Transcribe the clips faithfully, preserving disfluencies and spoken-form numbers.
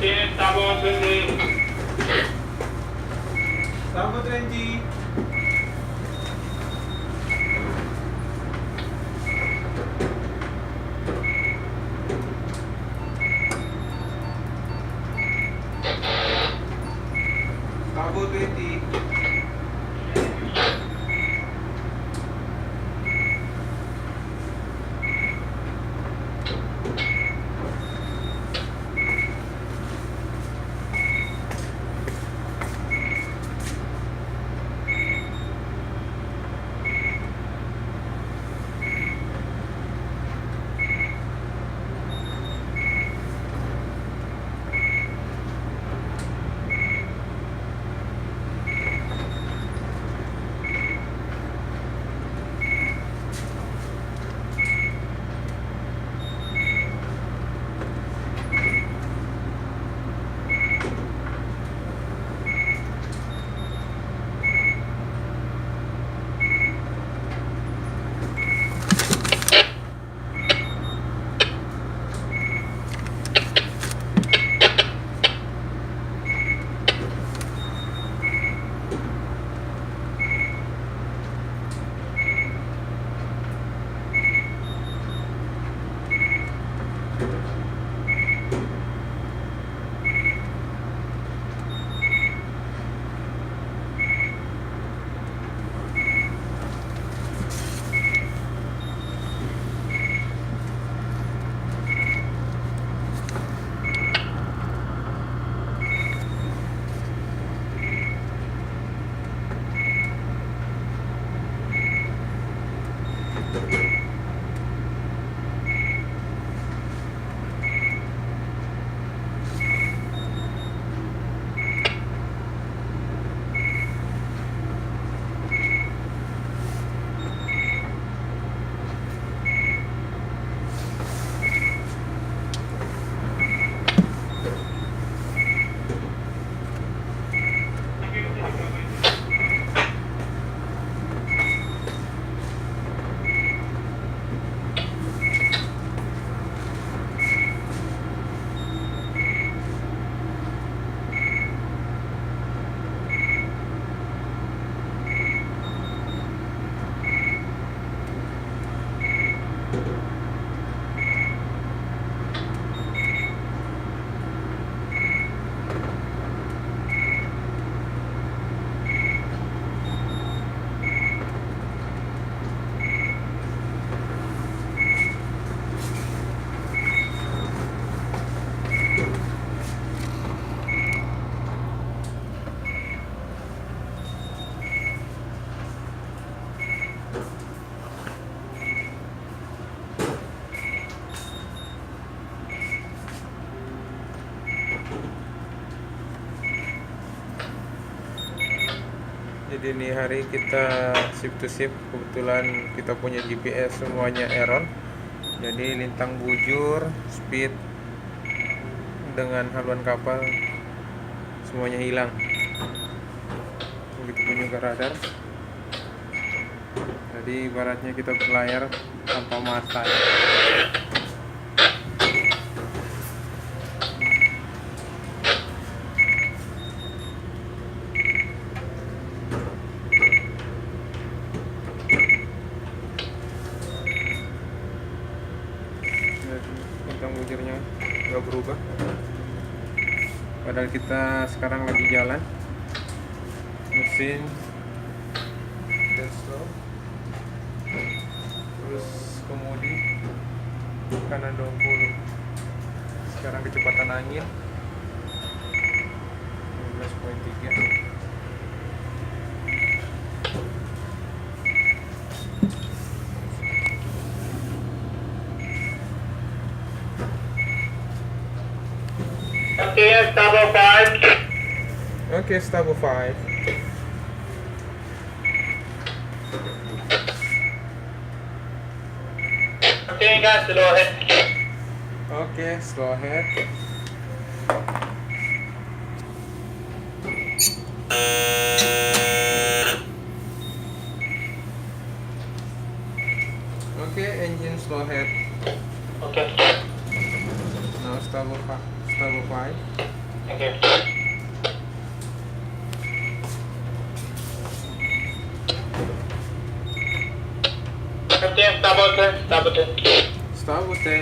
Stop all twenty. Stop all twenty. Stop all twenty. Jadi, ini hari kita shift to shift, kebetulan kita punya G P S semuanya error. Jadi, lintang bujur, speed, dengan haluan kapal semuanya hilang. Begitu pun juga radar. Jadi, ibaratnya kita berlayar tanpa mata. Lihat, bintang bujurnya nggak berubah. Padahal kita sekarang lagi jalan. Mesin dan slow. Terus kemudi kanan dua puluh. Sekarang kecepatan angin lima belas koma tiga. Oke, Starboard five. Oke, Starboard five. Oke, gas, slow head. Oke, slow head. Oke, engine slow head. Oke. Now, Starboard five. Stop, Bapak. Oke. Kapten, stop, stop. Stop, stop. Stop, stop.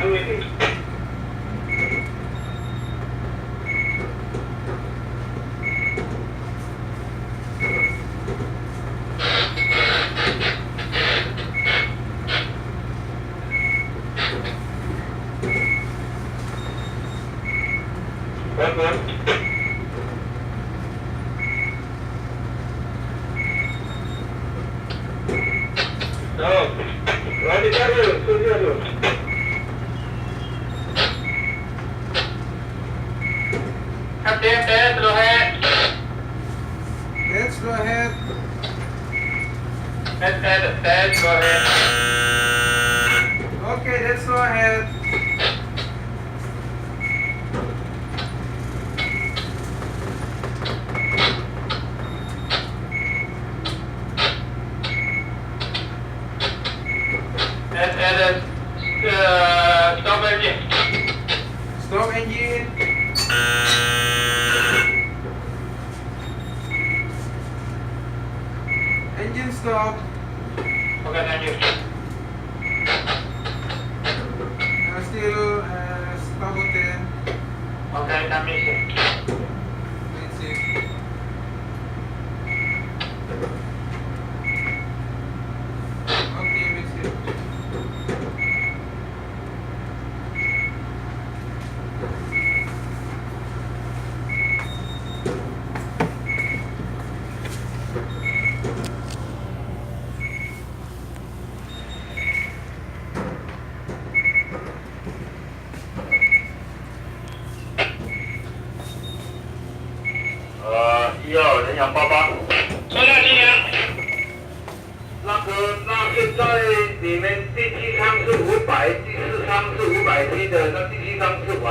Oke. Captain, test, go ahead. Let's go ahead. Test, test, test, go ahead. Okay, let's go ahead. Test, test, test. Uh, stop engine. Stop engine. Engine stop. Okay, thank you. Uh, still, uh, stop hotel. Okay, thank you. That's it. Okay, that's it. Iya, nyampa, Pak. Soalnya dia. Laku, nasib saya di men tiji samsu upai, tiji samsu upai, sida, na tiji samsu upai.